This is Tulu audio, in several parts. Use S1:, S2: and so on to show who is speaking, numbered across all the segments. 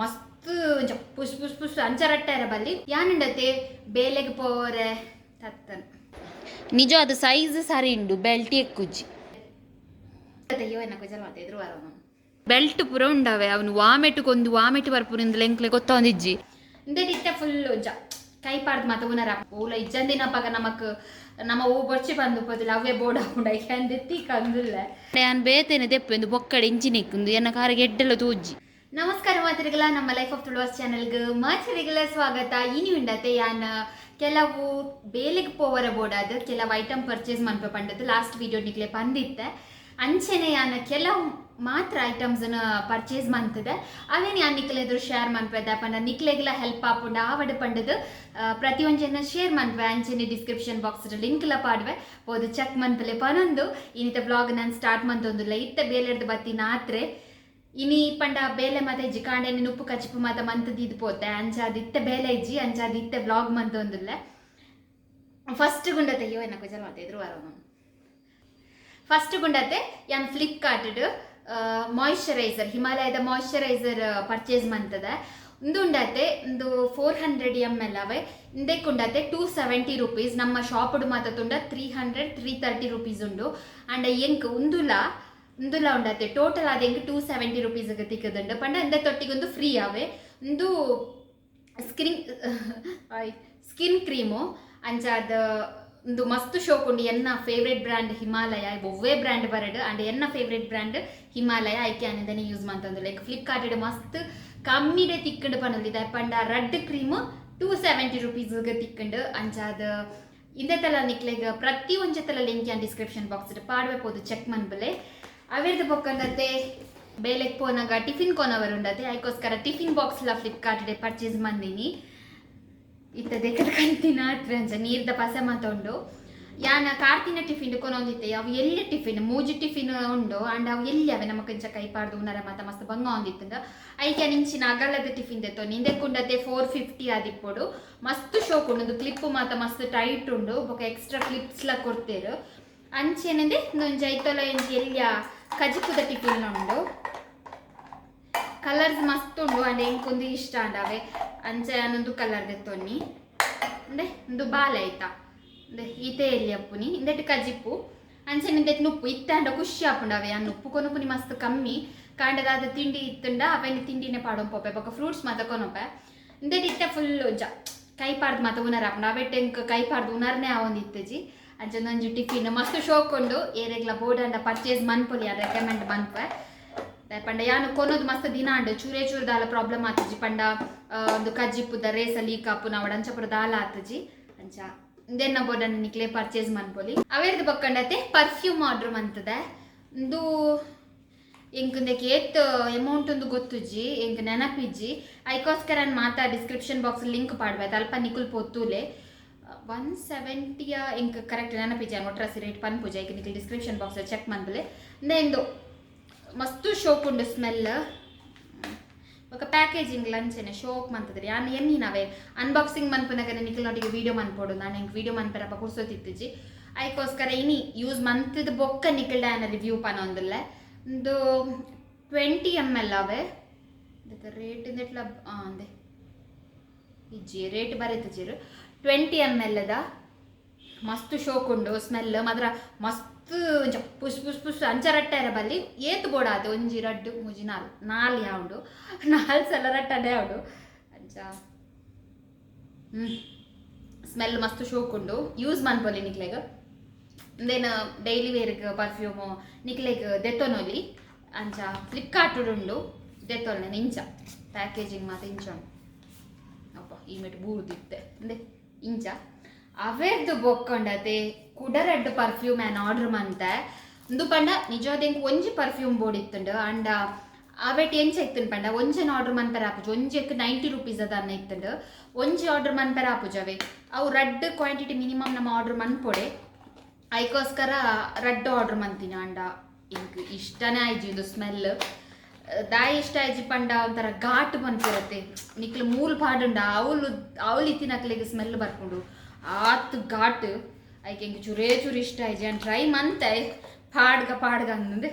S1: ಮಸ್ತ್ ಒಂಚ ಪುಸ್ ಪುಸ್ ಪುಸ್ ಅಂಚ ರಟ್ಟಾರ ಬಲ್ಲಿ ಯಾನುಂಡತೆ ಬೇಲೆಗ್ ಪೋರೆ ತತ್ತನ್.
S2: ನಿಜ ಅದು ಸೈಜ್ ಸರಿ ಉಂಡು, ಬೆಲ್ಟ್ ಎಕ್ಕುಜ್ಜಿ.
S1: ಅಯ್ಯೋ, ಎನ್ನ ಕುಜಲ್ ಮಾತ ಎದುರು ಬರೋನು.
S2: ಬೆಲ್ಟ್ ಪೂರ ಉಂಡವೆ, ಅವನು ವಾಮೆಟ್ ಕೊಂದು ವಾಮೆಟ್ ಬರ್ಪುನಿಂದಲ ಎಂಕ್ಲೆ ಗೊತ್ತೊಂದಿಜ್ಜಿ.
S1: ಇಂದೆಟ್ ಇತ್ತೆ ಫುಲ್ ಒಂಚ ಕೈ ಪಾಡ್ದು ಮಾತ ಉನರ ಓಲ ಇಜ್ಜಂದಿನಪಗ ನಮಕ್ ನಮ್ಮ ಓ ಬೊರ್ಚಿ ಬಂದು ಪೋದಿಲ್ಲ, ಅವೇ ಬೋರ್ಡ್ ಹಾಕೊಂಡ ಅಂದೆತ್ತಿ ಕಂದುಲ್ಲ.
S2: ಯಾನ್ ಬೇತೆನೆ ದೆಪ್ಪೆಂದು ಬೊಕ್ಕಡೆ ಇಂಚಿನೆಕ್కుంದು ಎನ್ನ ಕಾರಿಗೆ ಎಡ್ಡೆಲ ತೋಜ್ಜಿ.
S1: ನಮಸ್ಕಾರ ಮಾತ್ರಿಗಳ, ನಮ್ಮ ಲೈಫ್ ಆಫ್ ತುಳುವಾಸ್ ಚಾನೆಲ್ಗೆ ಮಾತ್ರಿಗಳ ಸ್ವಾಗತ. ಇನಿ ಉಂಡತೆ ಯಾನ್ ಕೆಲವು ಬೇಲೆಗ್ ಪೋವರ ಬೋಡಾದ್ ಕೆಲವು ಐಟಮ್ ಪರ್ಚೇಸ್ ಮನ್ಪೆ ಪಂಡದ್ದು ಲಾಸ್ಟ್ ವಿಡಿಯೋ ನಿಕ್ಲೆ ಪಂದಿತ್ತೆ. ಅಂಚೆನೆ ಯಾನ್ ಕೆಲವು ಮಾತ್ರ ಐಟಮ್ಸ್ನ ಪರ್ಚೇಸ್ ಮಂತದೆ, ಅವೇನು ಯಾನ್ ನಿಕ್ಲೆ ಎದುರು ಶೇರ್ ಮನ್ಪೆದ ಪಂಡ ನಿಕ್ಲೆಗ್ಲ ಹೆಲ್ಪ್ ಆಪುಂಡ ಆವಡ್ ಪಂಡದು ಪ್ರತಿಯೊಂಜೆನ ಶೇರ್ ಮನ್ಪೆ. ಅಂಚೆನೆ ಡಿಸ್ಕ್ರಿಪ್ಷನ್ ಬಾಕ್ಸ್ ಲಿಂಕ್ ಲ ಪಾಡುವೆ, ಪೋದು ಚೆಕ್ ಮನ್ಪಲೆ ಪನೊಂದು ಇನ್ನಿತ ಬ್ಲಾಗ್ ನಾನು ಸ್ಟಾರ್ಟ್ ಮಂತೊಂದುಲ್ಲ. ಇತ್ತ ಬೇಲೆಡ್ದು ಬತ್ತಿ ನಾತ್ರೆ. ಇನಿ ಪಂಡ ಬೇಲೆ ಮಾತ ಇಜ್ಜಿ, ಕಾಂಡೆ ಉಪ್ಪು ಕಚಿಪು ಮಾತ ಮಂತ್ ದೀದ್ ಪೋತೆ. ಅಂಚಾದ್ ಇತ್ತೆ ಬೇಲೆ ಇಜ್ಜಿ, ಅಂಚಾದ್ ಇತ್ತೆ ವ್ಲಾಗ್ ಮಂತೊಂದುಲ್ಲ. ಫಸ್ಟ್ ಗುಂಡತೆ, ಅಯ್ಯೋ, ಎನ್ನ ಕುಜಲ್ ಮಾತ ಎದುರು ಬರೋನು. ಫಸ್ಟ್ ಗುಂಡತೆ ಯಾನ್ ಫ್ಲಿಪ್ಕಾರ್ಟ್ ಮಾಯಿಶ್ಚರೈಸರ್, ಹಿಮಾಲಯದ ಮಾಯಿಶ್ಚರೈಸರ್ ಪರ್ಚೇಸ್ ಮಂತದೆ. ಉಂದು ಉಂಡತೆ, ಒಂದು 400 ml ಅವೆ. ಇಂದೆಕ್ ಉಂಡತೆ 270 ರುಪೀಸ್. ನಮ್ಮ ಶಾಪ್ ಮಾತ ತುಂಡ 300, 330 ರುಪೀಸ್ ಉಂಡು. ಅಂಡ್ ಎಂಕ್ ಉಂದುಲ ಉಂದುಲ ಉಂಡತೆ ಟೋಟಲ್ ಆದ ಎಂಕ್ 270 ರುಪೀಸ್ ತಿಕ್ಕದುಂಡು. ಪಂಡ ಇಂದ ತೊಟ್ಟಿಗೊಂದು ಫ್ರೀ ಅವೆ. ಉಂದು ಸ್ಕಿನ್ ಸ್ಕಿನ್ ಕ್ರೀಮು. ಅಂಚಾದ ಉಂದು ಮಸ್ತ್ ಶೋಕ್ ಉಂಡು. ಎನ್ನ ಫೇವ್ರೆಟ್ ಬ್ರ್ಯಾಂಡ್ ಹಿಮಾಲಯ. ಒವ್ವೇ ಬ್ರ್ಯಾಂಡ್ ಬರಡು, ಅಂಡ್ ಎನ್ನ ಫೇವ್ರೆಟ್ ಬ್ರ್ಯಾಂಡ್ ಹಿಮಾಲಯ. ಐಕೆ ಆನಂದನೆ ಯೂಸ್ ಮಂತಂದು. ಲೈಕ್ ಫ್ಲಿಪ್ಕಾರ್ಟ್ ಮಸ್ತ್ ಕಮ್ಮಿಡೆ ತಿಕ್ಕಂಡು ಪನೊಂದಿದೆ. ಪಂಡ ರಡ್ಡ್ ಕ್ರೀಮ್ 270 ರುಪೀಸ್ ತಿಕ್ಕಂಡು. ಅಂಚಾದ ಇಂದೆತಲ ನಿಕ್ಲೆಗ್ ಪ್ರತಿ ಒಂಜೆತಲ ಲಿಂಕ್ ಯಾನ್ ಡಿಸ್ಕ್ರಿಪ್ಷನ್ ಬಾಕ್ಸ್ ಪಾಡುವೆ, ಪೋದು ಚೆಕ್ ಮನ್ಪಲೆ. ಅವೆರ್ದು ಬೊಕ್ಕಂದತೆ ಬೇಲೆಗ್ ಪೋನಾಗ ಟಿಫಿನ್ ಕೊನವರ್ ಉಂಡತೆ, ಐಕೋಸ್ಕರ ಟಿಫಿನ್ ಬಾಕ್ಸ್ ಲ ಫ್ಲಿಪ್ಕಾರ್ಟ್ ಪರ್ಚೇಸ್ ಮಂದಿನಿ. ಇತ್ತ ದೆಕ್ಕದ ಕಂತಿನ ಅಂಚ ನೀರ್ದ ಪಸೆ ಮಾತ ಉಂಡು. ಯಾನ ಕಾರ್ತಿನ ಟಿಫಿನ್ ಕೊನೊಂದಿತ್ತೆ. ಅವು ಎಲ್ಲಿ ಟಿಫಿನ್ ಮೂಜಿ ಟಿಫಿನ್ ಉಂಡು. ಅಂಡ್ ಅವು ಎಲ್ಲಿ ಅವೆ ನಮಕ್ ಇಂಚ ಕೈ ಪಾಡ್ದು ಉನರ ಮಾತ ಮಸ್ತ್ ಬಂಗ ಒಂದಿತ್ತಂಡ. ಐಕೆ ನಿಂಚಿನ ಅಗಲದ ಟಿಫಿನ್ ದೆತ್ತೊ. ನಿಂದೆಕ್ಕುಂಡತೆ 450 ಆದಿಪ್ಪೊಡು. ಮಸ್ತ್ ಶೋಕ್ ಉಂಡು. ಒಂದು ಕ್ಲಿಪ್ ಮಾತ ಮಸ್ತ್ ಟೈಟ್ ಉಂಡು. ಬೊಕ ಎಕ್ಸ್ಟ್ರಾ ಕ್ಲಿಪ್ಸ್ ಲ ಕೊಡ್ತೇರು. ಅಂಚೆನಂದೆ ಒಂಜಿ ಐತೊಲ ಒಂಜಿ ಎಲ್ಲಿಯ ಕಜಿಪುದ ಟಿಫಿನ್ ಉಂಡು. ಕಲರ್ಸ್ ಮಸ್ತ್ ಉಂಡು. ಅಂಡ್ ಎಂಕೊಂದು ಇಷ್ಟ ಅಂಡವೆ, ಅಂಚೆ ಅನ್ನೊಂದು ಕಲರ್ ದೆತ್ತೊನ್ನಿ. ಅಂದೆ ಉಂದು ಬಾಲೆ ಆಯ್ತಾ, ಅಂದೆ ಈತೆ ಎಲ್ಲಿ ಅಪ್ಪುನಿ. ಇಂದೆಟ್ ಕಜಿಪು, ಅಂಚೆ ಇಂದೆಟ್ ನುಪ್ಪು ಇತ್ತ ಅಂಡ ಖುಷಿ ಆಪುಂಡು ಅವೆ. ಆ ನುಪ್ಪು ಕೊನೊಪುನಿ ಮಸ್ತ್ ಕಮ್ಮಿ. ಕಾಂಡದಾದ ತಿಂಡಿ ಇತ್ತುಂಡ ಅವೆನ್ ತಿಂಡಿನೇ ಪಾಡೊಂಪೋಪೆ. ಬೊಕ ಫ್ರೂಟ್ಸ್ ಮಾತ ಕೊನೊಪೆ. ಇಂದೆಟ್ ಇತ್ತೆ ಫುಲ್ ಒಂಜ ಕೈ ಪಾಡ್ದು ಮಾತ ಉನರ ಆಪುಂಡು. ಅವೆಟ್ ಎಂಕ್ ಕೈ ಪಾಡ್ದು ಉನರ್ನೇ ಆವೊಂದು ಇತ್ತಜಿ. ಅಂಚೆ ಒಂಜಿ ಟಿಫಿನ್ ಮಸ್ತ್ ಶೋಕ್ ಉಂಡು. ಏರೆಗ್ಲ ಬೋಡಂಡ ಪರ್ಚೇಸ್ ಮನ್ಪೊಲಿ, ರೆಕಮೆಂಡ್ ಮನ್ಪೆ. ಪಂಡ ಯಾನು ಕೊನೊದು ಮಸ್ತ್ ದಿನ ಅಂಡು. ಚೂರೇ ಚೂರು ದಾಲ ಪ್ರಾಬ್ಲಮ್ ಆತಜಿ. ಪಂಡ ಒಂದು ಕಜ್ಜಿಪ್ಪುದ ರೇಸ ಲೀಕ್ ಆಪುನ ಅವಡ ಅಂಚ ಪೂರ ದಾಲ ಆತಜಿ. ಅಂಚ ಇಂದೆನ್ನ ಬೋಡಂಡ ನಿಕ್ಲೆ ಪರ್ಚೇಸ್ ಮನ್ಪೊಲಿ. ಅವೆರ್ದು ಬೊಕ್ಕಂಡತೆ ಪರ್ಫ್ಯೂಮ್ ಆರ್ಡರ್ ಮಂತದೆ. ಇಂದು ಎಂಕ್ ಇಂದಕ್ಕೆ ಏತ್ ಅಮೌಂಟ್ ಒಂದು ಗೊತ್ತುಜ್ಜಿ, ಎಂಕ್ ನೆನಪಿಜ್ಜಿ. ಐಕೋಸ್ಕರ ಮಾತಾ ಡಿಸ್ಕ್ರಿಪ್ಷನ್ ಬಾಕ್ಸ್ ಲಿಂಕ್ ಪಾಡ್ವೆ, ಅಲ್ಪ ನಿಕುಲ್ ಪೊತ್ತುಲೆ. 170ಯ ಎಂಕ್ ಕರೆಕ್ಟ್ ನೆನಪಿಜ್ಜಿ, ಒಟ್ರಾಸಿ ರೇಟ್ ಪನ್ಪುಜ. ಐಕ್ ನಿಕುಲ್ ಡಿಸ್ಕ್ರಿಪ್ಷನ್ ಬಾಕ್ಸ್ ಚೆಕ್ ಮನ್ಪುಲೆ. ಇಂದೆ ಇಂದು ಮಸ್ತ್ ಶೋಕ್ ಉಂಡು ಸ್ಮೆಲ್. ಬೊಕ ಪ್ಯಾಕೇಜಿಂಗ್ ಲಂಚನೆ ಶೋಕ್ ಮಂತದ್ರಿ. ಯಾನ್ ಎನ್ನಿನವೇ ಅನ್ಬಾಕ್ಸಿಂಗ್ ಮನ್ಪುನಗ ನಿಕಲ್ನೊಟ್ಟಿಗೆ ವಿಡಿಯೋ ಮನ್ಪೊಡು. ನಾನು ಎಂಕ್ ವಿಡಿಯೋ ಮನ್ಪೆರಪ್ಪ ಪುರ್ಸೊತ್ತಿತ್ತಿಜಿ. ಐಕೋಸ್ಕರ ಇನಿ ಯೂಸ್ ಮಂತದ ಬೊಕ್ಕ ನಿಕಲ್ಡ ಆನ ರಿವ್ಯೂ ಪನೊಂದುಲ್ಲೆ. ಒಂದು 20 ml ಅವೆ. ರೇಟ್ ಇಂದೆಟ್ಲ ಅಂದೆ ಇಜ್ಜಿ, ರೇಟ್ ಬರೆತಜಿರು. 20 ml the. ಮಸ್ತ್ ಶೋಕ್ ಉಂಡು. ಸ್ಮೆಲ್ ಮಾತ್ರ ಮಸ್ತ್ ಒಂಚ ಪುಸ್ ಪುಸ್ ಪುಸ್ ಅಂಚ ರಟ್ಟಾರ ಬಲ್ಲಿ. ಏತ್ ಬೋಡಾತು, ಒಂಜಿ ರಡ್ಡು ಮೂಜಿ ನಾಲ್ ನಾಲ್ ಯಾವುಂಡು, ನಾಲ್ ಸಲ ರಟ್ಟಡೆ ಉಂಡು. ಅಂಚ ಸ್ಮೆಲ್ ಮಸ್ತ್ ಶೋಕ್ ಉಂಡು. ಯೂಸ್ ಮನ್ಪೊಲಿ ನಿಕ್ಲೆಗ್. ಇಂದೇನು ಡೈಲಿ ವೇರ್ಗ್ ಪರ್ಫ್ಯೂಮು ನಿಕ್ಲೆಗ್ ದೆತ್ತೊನೊಲಿ. ಅಂಚ ಫ್ಲಿಪ್ಕಾರ್ಟ್ ಉಂಡು, ದೆತ್ತೊಲ್ನೆ. ಇಂಚ ಪ್ಯಾಕೇಜಿಂಗ್ ಮಾತ ಇಂಚ ಉಂಡು. ಅಪ್ಪ, ಈ ಮೆಟ್ ಬೂರ್ದಿತ್ತೆ. ಅಂದೆ ಇಂಚ. ಅವೆರ್ದು ಬೊಕ್ಕೊಂಡತೆ ಕುಡರಡ್ಡು ಪರ್ಫ್ಯೂಮ್ ಆನ್ ಆರ್ಡರ್ ಮಂತೆ. ಉಂದು ಪಂಡ ನಿಜವಾದ ಎಂಕ್ ಒಂಜಿ ಪರ್ಫ್ಯೂಮ್ ಬೋಡಿತ್ತುಂಡು. ಅಂಡ ಅವೆಟ್ ಎಂಚ ಇತ್ತುಂಡು ಪಂಡ, ಒಂಜೆನ ಆರ್ಡರ್ ಮನ್ಪೆರೆ ಆಪುಜಿ. ಒಂಜೆಕ್ 90 ರುಪೀಸ್ ಅದ ಇತ್ತುಂಡು. ಒಂಜಿ ಆರ್ಡರ್ ಮನ್ಪೆರೆ ಆಪುಜಿ ಅವೆ. ಅವು ರಡ್ಡ್ ಕ್ವಾಂಟಿಟಿ ಮಿನಿಮಮ್ ನಮ್ಮ ಆರ್ಡರ್ ಮನ್ಪೊಡೆ. ಐಕೋಸ್ಕರ ರಡ್ಡ್ ಆರ್ಡರ್ ಮಂತೀನಿ. ಅಂಡ ಎಂಕ್ ಇಷ್ಟನೇ ಆಯ್ಜಿ ಇದು ಸ್ಮೆಲ್. ದಾಯಿ ಇಷ್ಟ ಆಯ್ಜಿ ಪಂಡ ಒಂಥರ ಘಾಟ್ ಮನ್ಪಿರತ್ತೆ. ನಿಕ್ಲು ಮೂಲ್ ಪಾಡುಂಡ ಅವಳು ಅವಳು ಇತ್ತಿನಕ್ಲೆಗ್ ಸ್ಮೆಲ್ ಬರ್ಪುಂಡು, ಆತ್ ಘಾಟ್. ಐಕೆ ಎಂಕ್ ಚೂರೇ ಚೂರು ಇಷ್ಟ ಆಯ್ಜಿ. ಅಂಡ್ ಟ್ರೈ ಮಂತೆ, ಪಾಡ್ಗ ಪಾಡ್ಗ ಅಂದಂದೆ.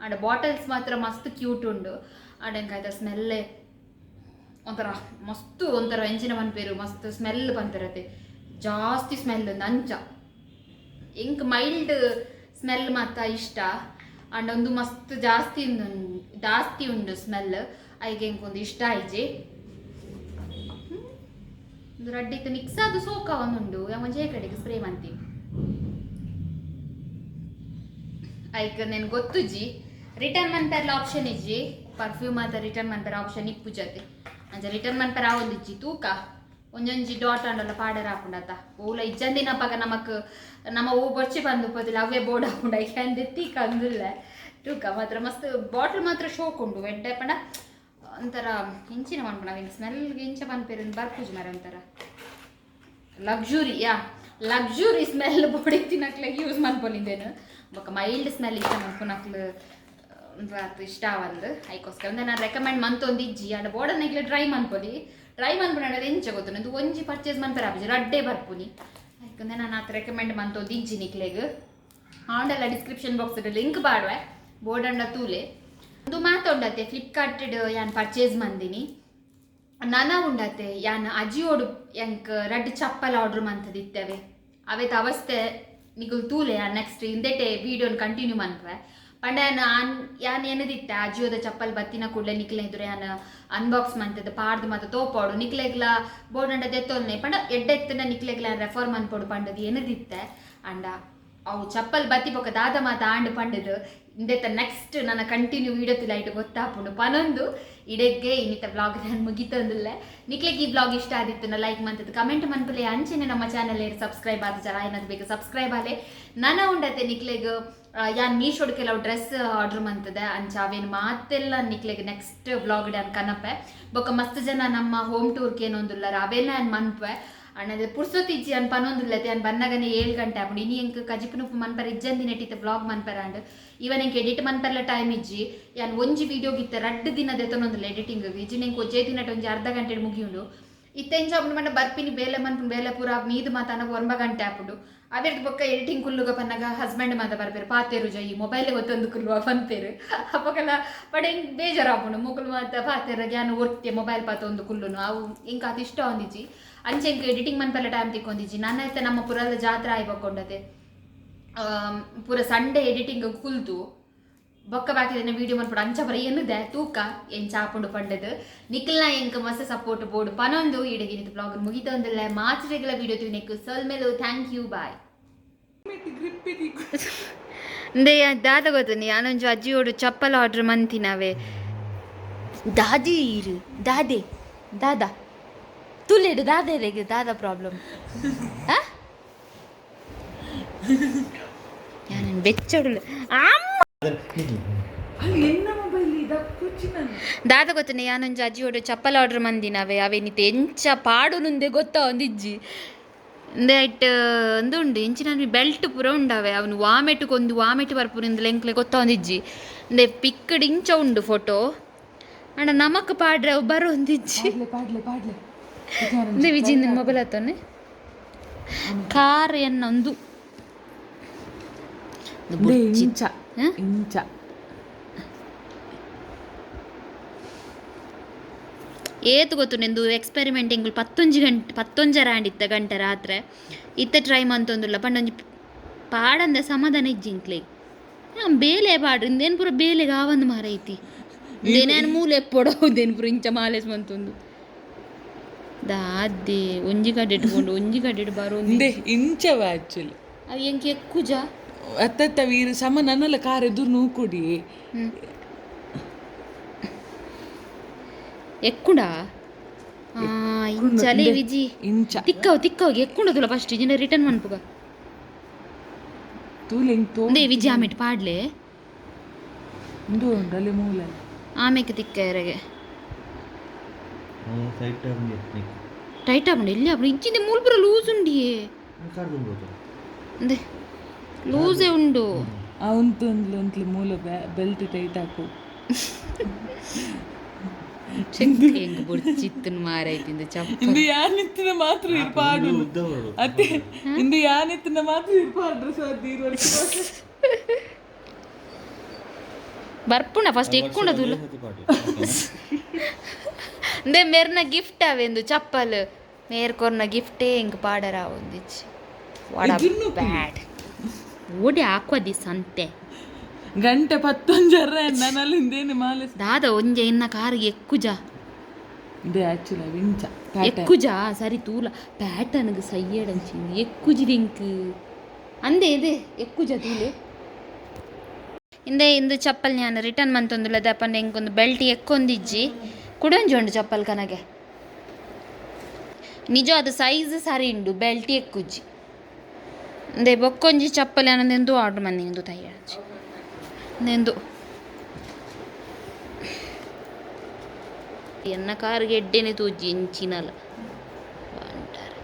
S1: ಅಂಡ ಬಾಟಲ್ಸ್ ಮಾತ್ರ ಮಸ್ತ್ ಕ್ಯೂಟ್ ಉಂಡು. ಅಂಡ ಎಂಕ್ ಆಯ್ತ ಸ್ಮೆಲ್ಲೇ.
S2: ಒಂಥರ ಮಸ್ತ್ ಒಂಥರ ಎಂಚಿನ ಪನ್ಪೇರು ಮಸ್ತ್ ಸ್ಮೆಲ್ ಪನ್ಪೇರತೆ ಜಾಸ್ತಿ ಸ್ಮೆಲ್ ಅಂಚ ಎಂಕ್ ಮೈಲ್ಡ್ ಸ್ಮೆಲ್ ಮಾತ ಇಷ್ಟ. ಅಂಡ್ ಒಂದು ಮಸ್ತ್ ಜಾಸ್ತಿ ಉಂಡು, ಜಾಸ್ತಿ ಉಂಡು ಸ್ಮೆಲ್. ಐಗೆ ಎಂಕ್ ಒಂದು ಇಷ್ಟ ಆಯ್ಜಿ. ಒಂದು ರಡ್ಡಿತ್ತು ಮಿಕ್ಸ್ ಅದು ಸೋಕ ಒಂದುಂಡು ಒಂಜೇ ಕಡೆಗೆ ಸ್ಪ್ರೇ ಮಂತಿ ಐಕ್ ನೆನ್ ಗೊತ್ತುಜಿ. ರಿಟರ್ನ್ ಮನ್ಪೆರ್ಲ ಆಪ್ಷನ್ ಇಜ್ಜಿ. ಪರ್ಫ್ಯೂಮ್ ಮಾತ ರಿಟರ್ನ್ ಮನ್ಪೆರ ಆಪ್ಷನ್ ಇಪ್ಪು ಜತೆ. ಅಂಚ ರಿಟರ್ನ್ ಮನ್ಪೆರ ಆವೊಂದಿಜ್ಜಿ. ತೂಕ ಒಂಜೊಂಜಿ ಡಾಟ್ ಅಂಡಲ ಪಾಡರ ಆಪುಂಡತ. ಓಲ ಇಜ್ಜಂದಿನಪಗ ನಮಕ್ ನಮ್ಮ ಓ ಬೊರ್ಚಿ ಬಂದು ಪೋತಿಲ್ಲ ಅವೇ ಬೋರ್ಡ್ ಆಪುಂಡ. ಐಕೆ ಅಂದೆತ್ತಿ ಕಂದುಲ್ಲ. ತೂಕ ಮಾತ್ರ ಮಸ್ತ್ ಬಾಟಲ್ ಮಾತ್ರ ಶೋಕ್ ಉಂಡು. ಎಡ್ಡೆ ಪಂಡ ಒಂಥರ ಇಂಚಿನ ಮನ್ಪುಣ ಅವಿನ ಸ್ಮೆಲ್ ಇಂಚ ಪನ್ಪೇರು ಬರ್ಪುಜಿ ಮಾರೆ. ಒಂಥರ ಲಕ್ಸುರಿ, ಯಾ ಲಕ್ಸುರಿ ಸ್ಮೆಲ್ ಬಾಡಿ ತಿನ್ನಕ್ಲೆ ಯೂಸ್ ಮನ್ಪೊಲಿಂದೇನು. ಬೊಕ್ಕ ಮೈಲ್ಡ್ ಸ್ಮೆಲ್ ಇಷ್ಟ ಮನ್ಪುನಕ್ಲು ಆತು ಇಷ್ಟ ಆವಂದು. ಐಕೋಸ್ಕರ ಅಂದ್ರೆ ನಾನು ರೆಕಮೆಂಡ್ ಮಂತೊಂದಿಜ್ಜಿ. ಅಂಡ ಬೋರ್ಡನ್ನ ಟ್ರೈ ಮನ್ಪೊಲಿ. ಟ್ರೈ ಮನ್ಪುನ ಎಂಚ ಗೊತ್ತು ಇದು ಒಂಜಿ ಪರ್ಚೇಸ್ ಮನ್ಪೆರ ಆಪುಜಿ, ರಡ್ಡೆ ಬರ್ಪುನಿ. ಯಾಕಂದ್ರೆ ನಾನು ಆತ ರೆಕಮೆಂಡ್ ಮಂತೊಂದಿಜ್ಜಿ ನಿಕ್ಲೆಗ್. ಆಂಡಲ್ಲ ಡಿಸ್ಕ್ರಿಪ್ಷನ್ ಬಾಕ್ಸ್ ಲಿಂಕ್ ಪಾಡುವೆ, ಬೋರ್ಡಂಡ ತೂಲೆ. ಒಂದು ಮಾತೊಂಡತೆ ಫ್ಲಿಪ್ಕಾರ್ಟ್ ಯಾನ್ ಪರ್ಚೇಸ್ ಮಂದಿನಿ. ನನ ಉಂಡತೆ ಯಾನ್ ಅಜಿಯೋಡು ಎಂಕ್ ರಡ್ಡ್ ಚಪ್ಪಲ್ ಆರ್ಡರ್ ಮಂತದಿತ್ತೇವೆ. ಅವೇತ ಅವಸ್ಥೆ ನಿಗುಲ್ ತೂಲೆ. ಯಾನ್ ನೆಕ್ಸ್ಟ್ ಇಂದೆಟೆ ವೀಡಿಯೋನ್ ಕಂಟಿನ್ಯೂ ಮನ್ಪುವೆ. ಪಂಡ ಯಾನ್ ಯಾನ್ ಏನದಿತ್ತೆ ಅಜಿಯೋದ ಚಪ್ಪಲ್ ಬತ್ತಿನ ಕೂಡಲೇ ನಿಕ್ಲೆ ಎದುರು ಯಾನ್ ಅನ್ಬಾಕ್ಸ್ ಮಂತದ ಪಾಡ್ದು ಮಾತ ತೋಪಾಡು, ನಿಕ್ಲೆಗ್ಲ ಬೋರ್ಡಂಡ ದೆತ್ತೊಲ್ನೆ ಪಂಡ ಎಡ್ಡೆ ಎತ್ತನ ನಿಕ್ಲೆಗ್ಲ ರೆಫರ್ ಮನ್ಪೊಡು ಪಂಡದು ಏನದಿತ್ತೆ. ಅಂಡ ಅವು ಚಪ್ಪಲ್ ಬತ್ತಿ ಬೊಕ್ಕ ದಾದ ಮಾತ ಆಂಡ್ ಪಂಡದು ಇಂದೆತ್ತ ನೆಕ್ಸ್ಟ್ ನನ್ನ ಕಂಟಿನ್ಯೂ ವೀಡಿಯೋ ತುಲೈಟ್ ಗೊತ್ತಾಪುಂಡು ಪನೊಂದು ಇಡೆಗ್ಗೆ ಇನ್ನಿತ ಬ್ಲಾಗ್ ನಾನು ಮುಗಿತಂದಿಲ್ಲ. ನಿಕ್ಲೆಗ್ ಈ ಬ್ಲಾಗ್ ಇಷ್ಟ ಆದಿತ್ತು ನಾ ಲೈಕ್ ಮಂತದ್ದು ಕಮೆಂಟ್ ಮನ್ಪುಲೆ. ಅಂಚೆನೆ ನಮ್ಮ ಚಾನಲ್ ಸಬ್ಸ್ಕ್ರೈಬ್ ಆದ ಜರ ಏನಾದ್ರು ಬೇಕು ಸಬ್ಸ್ಕ್ರೈಬ್ ಆಲೆ. ನನ ಉಂಡತೆ ನಿಕ್ಲೆಗ್ ಯಾನ್ ಮೀಶೋಡ್ ಕೆಲವು ಡ್ರೆಸ್ ಆರ್ಡರ್ ಮಂತದೆ. ಅಂಚ ಅವೇನು ಮಾತೆಲ್ಲ ನಿಕ್ಲೆಗ್ ನೆಕ್ಸ್ಟ್ ಬ್ಲಾಗ್ ಯಾನ್ ಕನಪೆ. ಬೊಕ್ಕ ಮಸ್ತ್ ಜನ ನಮ್ಮ ಹೋಮ್ ಟೂರ್ಗೆ ಏನೊಂದುಲ್ಲಾರ ಅವೆಲ್ಲ ಯಾನ್ ಮನ್ಪೆ. ಅಣ್ಣದ ಪುರ್ಸೊತ್ತಿಜ್ಜಿ ಅನ್ ಪನೊಂದುಲ್ಲತೆ. ಅನ್ ಬನ್ನಗನೆ 7 ಗಂಟೆ ಆಪುಂಡು. ಇನಿ ಎಂಕ್ ಕಜಿಪುನುಪ್ಪು ಮನ್ಪರ ಇಜ್ಜಂದಿ ನೆಟ್ಟಿತ್ತ ಬ್ಲಾಗ್ ಮನ್ಪರ ಅಂಡ್ ಇವನ್ ಎಂಕ್ ಎಡಿಟ್ ಮನ್ಪರ್ಲ ಟೈಮ್ ಇಜ್ಜಿ. ಯಾನ್ ಒಂಜಿ ವೀಡಿಯೋಗಿತ್ತ 2 ದಿನ ದೆತೊನೊಂದುಲ್ಲ ಎಡಿಟಿಂಗ್. ಇಜ್ಜಿ ಎಂಕ್ ಒಂಜೇ ದಿನಟ್ ಒಂಜಿ ಅರ್ಧ ಗಂಟೆ ಮುಗಿಯುಂಡು. ಇತ್ತೆ ಎಂಚ ಆಪುಂಡು ಪಂಡ ಬರ್ಪಿನಿ ಬೇಲೆ ಮನ್ಪುಂಡು ಬೇಲೆ ಪೂರ ಮೀದು ಮಾತಾನಗ 9 ಗಂಟೆ ಆಪುಂಡು. ಅವೆರ್ದು ಬೊಕ್ಕ ಎಡಿಟಿಂಗ್ ಕುಲ್ಲುಗ ಪನ್ನಗ ಹಸ್ಬೆಂಡ್ ಮಾತ ಬರ್ಪೇರು ಪಾತೇರು ಜೈ ಮೊಬೈಲ್ ಗೊತ್ತೊಂದು ಕುಲ್ಲುವ ಪನ್ಪೇರು. ಅಪಗಲ ಪಡ ಎಂಕ್ ಬೇಜಾರಾಪುಂಡು. ಮೊಕುಲು ಮಾತ ಪಾತೆರ ಜ್ಞಾನ ಒರ್ತೆ ಮೊಬೈಲ್ ಪಾತ ಒಂದು ಕುಲ್ಲುನು ಅವು ಎಂಕ್ ಅದು ಇಷ್ಟ ಒಂದಿಜ್ಜಿ. ಅಂಚೆ ಎಂಕ್ ಎಡಿಟಿಂಗ್ ಮನ್ಪೆಲ್ಲ ಟೈಮ್ ತಿಕ್ಕೊಂದಿಜ್ಜಿ. ನನ್ನ ಇತ್ತೆ ನಮ್ಮ ಪುರದ ಜಾತ್ರೆ ಆಯ್ಬಕೊಂಡತೆ ಪೂರ ಸಂಡೇ ಎಡಿಟಿಂಗ್ ಕುಲ್ದು ಬೊಕ್ಕ ಬಾಕಿ ವೀಡಿಯೋ ಮನ್ಪುಡು. ಅಂಚ ಬರ ಏನುದೆ ತೂಕ ಎಂಚ ಆಪುಂಡು ಪಂಡದು. ನಿಖಲ್ನ ಎಂಕ್ ಮಸ್ತ್ ಸಪೋರ್ಟ್ ಬೋರ್ಡ್ ಪನೊಂದು ಇಡಗಿನಿತ ಬ್ಲಾಗ್ ಮುಗಿತೊಂದಿಲ್ಲ. ಮಾತ್ರೆಗಳ ವೀಡಿಯೋ ತೂನೆಕ್ ಸೊಲ್ಮೆಲು. Thank you, bye. ದಾದ ಗೊತ್ತುನಿ ಯಾನೊಂಜು ಅಜ್ಜಿಯೋಡು ಚಪ್ಪಲ್ ಆರ್ಡರ್ ಮಂತಿನವೇ. ದಾದಿ ಇರು ದಾದೆ ದಾದಾ ತುಲೇಡು ದಾದೆ ರೇಗೆ ದಾದಾ ಪ್ರಾಬ್ಲಮ್ ಯಾನನ್ ಬೆಚ್ಚಡುಲ ದಾದ ಗೊತ್ತನೆ ಯಾನೊಂಜು ಅಜ್ಜಿಯೋಡು ಚಪ್ಪಲ್ ಆರ್ಡರ್ ಮಂದಿನವೇ. ಅವೇನಿತೆ ಎಂಚ ಪಾಡುನುಂದೆ ಗೊತ್ತಾ ಒಂದಿಜ್ಜಿ. ಇಂದೆ ಐಟ್ ಒಂದು ಉಂಡು ಎಂಚಿನ ಬೆಲ್ಟ್ ಪೂರ ಉಂಡವೆ. ಅವನು ವಾಮೆಟ್ ಕೊಂದು ವಾಮೆಟ್ ಬರ್ಪುನಿಂದಲ ಎಂಕ್ಲೆ ಗೊತ್ತಾ ಒಂದಿಜ್ಜಿ. ಇಂದೆ ಪಿಕ್ಕಡ್ ಇಂಚ ಉಂಡು ಫೋಟೋ. ಅಂಡ ನಮಕ್ ಪಾಡ್ರೆ ಅವು ಬರೋಂದಿಜ್ಜಿ.
S3: ಪಾಡ್ಲೆ ಪಾಡ್ಲೆ.
S2: ಇಂದೆ ವಿಜಿಂದ ಮೊಬೈಲ್ ಆತನೆ ಕಾರ್ ಎನ್ನ ಒಂದು
S3: ಇಂಚ ಇಂಚ
S2: ಏತು ಗೊತ್ತು ನೆಂದು ಎಕ್ಸ್ಪೆರಿಮೆಂಟ್ ಎಂಗುಲು ಪತ್ತೊಂಜಿ ಗಂಟೆ ಪತ್ತೊಂಜರ ಆಂಡ್ ಇತ್ತ ಗಂಟೆ ರಾತ್ರೆ ಇತ್ತ ಟ್ರೈ ಮಂತೊಂದುಲ್ಲ. ಪಂಡ ಒಂಜಿ ಪಾಡಂದೆ ಸಮಾಧಾನ ಇಜ್ಜಿ ಇಂಕ್ಲೆ. ಬೇಲೆ ಪಾಡ್ರಿ ಇಂದೇನು ಪೂರ ಬೇಲೆಗೆ ಆವಂದು ಮಾರೈತಿ. ಇಂದೇನೇನು ಮೂಲೆ ಎಪ್ಪೊಡ ಉಂದೇನು ಪೂರ ಇಂಚ ಮಾಲೇಸ್ ಮಂತೊಂದು ದಾದೆ ಒಂಜಿ ಕಡೆ ಇಟ್ಕೊಂಡು ಒಂಜಿ ಕಡೆ ಬರೋಂದು.
S3: ಇಂದೆ ಇಂಚವ ಆಕ್ಚುಲಿ.
S2: ಅವು ಎಂಕ್ ಎಕ್ಕುಜ.
S3: ಅತ್ತತ್ತ ವೀರು ಸಮ ನನ್ನಲ್ಲ ಕಾರ್ ಎದುರು ನೂಕುಡಿ.
S2: ಎಕ್ಕುಂಡ ಇಂಚಲೇ ವಿಜಿ.
S3: ಇಂಚ
S2: ತಿಕ್ಕವು ತಿಕ್ಕವು ಎಕ್ಕುಂಡದುಲ್ಲ ಫಸ್ಟ್ ಇಜಿನ ರಿಟರ್ನ್ ಮನ್ಪುಗ.
S3: ತೂಲೆ ಎಂಕ್ ತೋ
S2: ಒಂದೇ ವಿಜಿ ಆಮೇಟ್ ಪಾಡ್ಲೆ.
S3: ಉಂದು ಉಂಡಲೆ ಮೂಲ.
S2: ಆಮೇಕೆ ತಿಕ್ಕ ಎರೆಗೆ ಟೈಟ್ ಆಪುಂಡು ಎಲ್ಲಿ ಆಪುಂಡು ಇಂಚಿಂದ ಮೂಲ ಪೂರ ಲೂಸ್ ಉಂಡಿಯೇ. ಅಂದೆ ಲೂಸೇ ಉಂಡು.
S3: ಉಂತು ಉಂತ್ಲು ಮೂಲ ಬೆಲ್ಟ್ ಟೈಟ್ ಹಾಕು.
S2: ಎಂಕ್ ಬೊರ್ಚಿತ್ತನ್ ಮಾರೈತಿಂದ ಚಪ್ಪ.
S3: ಇಂದು ಯಾನಿತ್ತಿನ ಮಾತ್ರ ಇರ್ಪಾಡು ಅತ್ತೆ. ಇಂದು ಯಾನಿತ್ತಿನ ಮಾತ್ರ ಇರ್ಪಾಡ್ರೆ ಸಾಧ್ಯ
S2: ಬರ್ಪುಂಡ ಫಸ್ಟ್ ಎಕ್ಕುಂಡದುಲ್ಲ. ಇಂದೆ ಮೇರ್ನ ಗಿಫ್ಟ್ ಅವೆಂದು ಚಪ್ಪಲ್. ಮೇರ್ ಕೊರ್ನ ಗಿಫ್ಟೇ ಇಂಕ್ ಪಾಡರ ಒಂದಿಚ್ಚಿ.
S3: ಎದುರ್ನು.
S2: ಬ್ಯಾಡ್ ಓಡಿ ಹಾಕ್ವದಿ ಸಂತೆ.
S3: ಗಂಟೆ ಪತ್ತೊಂಜರ ನನ್ನಲ್ಲಿ ಇಂದೇನು ಮಾಲೆ.
S2: ದಾದ ಒಂಜೆ ಇನ್ನ ಕಾರಿಗೆ ಎಕ್ಕುಜ.
S3: ಇದೆ ಆಕ್ಚುಲಿ ವಿಂಚ.
S2: ಎಕ್ಕುಜ ಸರಿ ತೂಲ ಪ್ಯಾಟರ್ನ್ಗ್ ಸಯ್ಯಡಂಚಿ ಎಕ್ಕುಜಿದಿಂಕ್ ಅಂದೆ ಇದೆ ಎಕ್ಕುಜ ತೂಲೆ. ಇಂದೆ ಇಂದು ಚಪ್ಪಲ್ ನಾನು ರಿಟರ್ನ್ ಮಂತೊಂದುಲ್ಲ ದಪ್ಪಂಡ ಇಂಕೊಂದು ಬೆಲ್ಟ್ ಎಕ್ಕೊಂದಿಜ್ಜಿ. ಕುಡೊಂಜಿ ಉಂಡು ಚಪ್ಪಲ್ ಕನಗೆ. ನಿಜ ಅದು ಸೈಜ್ ಸರಿ ಉಂಡು, ಬೆಲ್ಟ್ ಎಕ್ಕುಜ್ಜಿ. ಇಂದೆ ಬೊಕ್ಕೊಂಜಿ ಚಪ್ಪಲ್ ಎಂದು ಆರ್ಡರ್ ಮಂದಿ ಇಂದು ತಯ್ಯಾಜಿ ನೆಂದು. ಎನ್ನ ಕಾರ್ಗೆ ಎಡ್ಡೆನೆ ತೂಜಿ ಇಂಚಿನಲ ಅಂಟಾರೆ.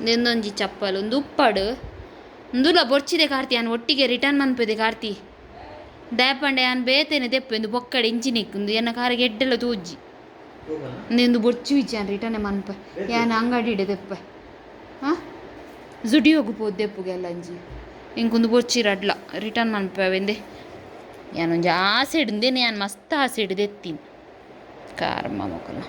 S2: ನೆಂದೊಂಜಿ ಚಪ್ಪಲ್ ಒಂದು ಉಪ್ಪಡು ಉಂದುಲ ಬೊರ್ಚಿದೆ ಕಾರ್ತಿ. ಯಾನ್ ಒಟ್ಟಿಗೆ ರಿಟರ್ನ್ ಮನ್ಪುದೆ ಕಾರ್ತಿ. ದಾಪಂಡೆ ಯಾನ್ ಬೇತೆನೆ ದೆಪ್ಪು ಇಂದು ಬೊಕ್ಕಡೆ ಇಂಚಿನೆಕ್. ಉಂದು ಎನ್ನ ಕಾರ್ಗೆ ಎಡ್ಡೆಲ ತೂಜಿ. ಇಂದು ಬೊರ್ಚಿ ವಿಚಿ ಯಾನ್ ರಿಟರ್ನ್ ಮನ್ಪ. ಯಾನ್ ಅಂಗಡಿ ದೆಪ್ಪ ಹಾಂ ಜುಡಿಯೋಗು ಪೋದು ದೆಪ್ಪುಗೆ ಅಂಜಿ. ಇಂಕೊಂದು ಬೊರ್ಚಿ ರಡ್ಲ ರಿಟರ್ನ್ ಮನ್ಪವೆಂದೆ. ಯಾನೊಂಜಿ ಆಸೆಡ್ ಉಂದೇನೆ, ಯಾನ್ ಮಸ್ತ್ ಆಸೆಡ್ ದೆತ್ತೀನಿ. ಕಾರ್ಮ ಮೊಕಲ್ನ.